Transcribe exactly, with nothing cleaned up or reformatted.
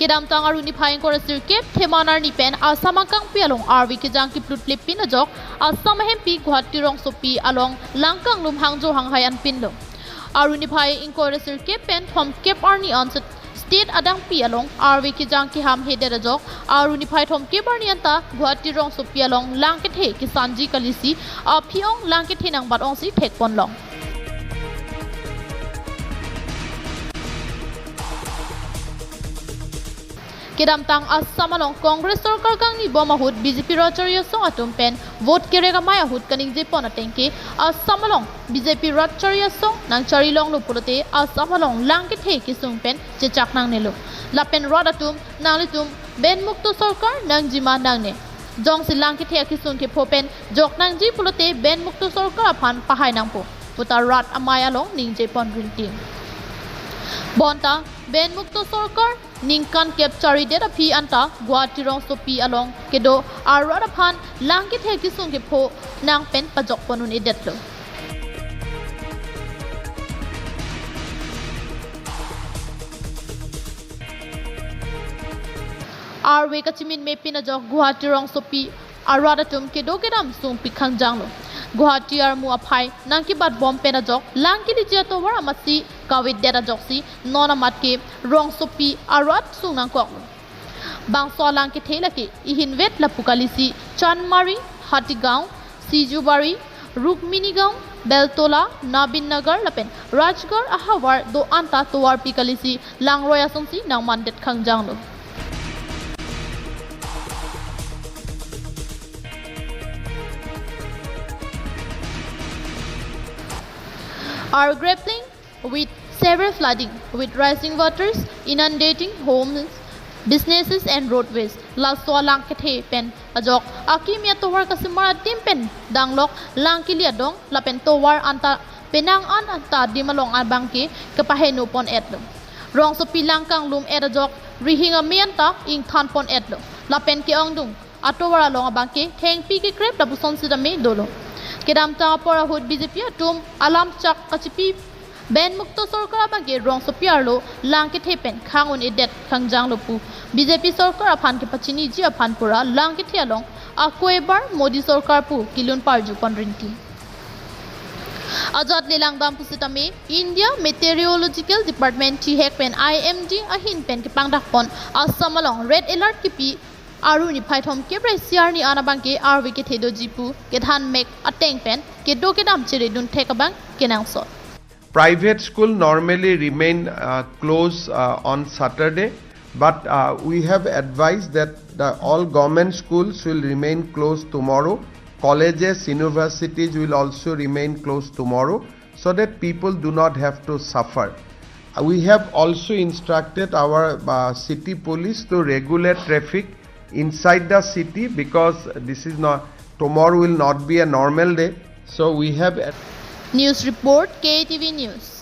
Kedamtang Aru niphai ingkoi ra sirkep Theman arni pen Assam angkangpi along arve kejang kiplut lepin ajok Assam ahempi Guwahati rongsopi along lang kanglum hangjo hanghai anpinlo. Aru niphai ingkoi ra sirkep pen thomkep arni an state adangpi along arve kejang keham hedet ajok Aru niphai thomkep arni anta Guwahati rongsopi along lang kethe kesanji kalisi aphi-ong lang kethe nangbat ongsi thekponlong. Kedamtang Assam along Congress sorkar kangnibom ahut B J P rat chari asong atum pen vote kerek amei ahut kaningjepon atengke Assam along B J P rat chari asong nangchari longlo pulote Assam along lang kethe kesung pen chechak nangnelo. Lapen rat atum nanglitum ban mukto sorkar nangjima nangne. Jongsi lang kethe akesung kepho pen jok nangji pulote ban mukto sorkar aphan pahai nangpo puta rat amei along ningjepon rinti. Bonta ban mukto sorkar ningkan kep charidet aphi anta Guwahati rongsopi along kedo arat aphan lang kethe kesung kepho nang pen pajokpon un-edetlo. Arve kachimin mepin ajok Guwahati rongsopi arat atum kedo kedam sungpik khangjanglo. Guwahati armu aphai nangkebatbom pen ajok lang keliji atovar amatsi kavedet ajoksi non amat ke rongsopi arat sung nangkoklo. Bangso alang kethe lake ihinvet lapu kalisi Chandmari, Hatigaon, Sijubari, Rukminigaon, Beltola, Nabin Nagar lapen Rajgarh ahavar do anta tovarpi kalisi langroi asonsi nangmandet khangjanglo. Are grappling with severe flooding, with rising waters inundating homes, businesses and roadways. Laso alang kethe pen ajok akimi atovar kasemar adim pen danglok lang keli adong lapen tovar anta penang an anta adim along abangke kepahenopon-etlo. Rongsopi lang kanglum-et ajok rihing ame anta ingthanpon-etlo. Lapen ke-ongdung atovar along abangke thengpi kekrep lapuson sitame dolo. Kedamtang apor ahut B J P atum alam chak kachipi ban mukto sorkar abangke rongsopi arlo lang kethe pen khang un-edet khangjanglo pu B J P sorkar aphan kepachiniji aphan pura lang kethe along ako ebar Modi sorkar pu kelun parjupon rinti. Ajat le langdam pusitame India Meteorological Department thihek pen I M D ahin pen kepangdakpon Assam along red alert kipi Aru niphai thomkep ra isi arni an abangke arve kethe doji pu kethan mek ateng pen kedo kedam chiridun thek abang kenangsot. Private school normally remain uh, closed uh, on Saturday, but uh, we have advised that the, all government schools will remain closed tomorrow. Colleges, universities will also remain closed tomorrow so that people do not have to suffer. Uh, We have also instructed our uh, city police to regulate traffic inside the city because this is not, tomorrow will not be a normal day. So we have News report, K T V News.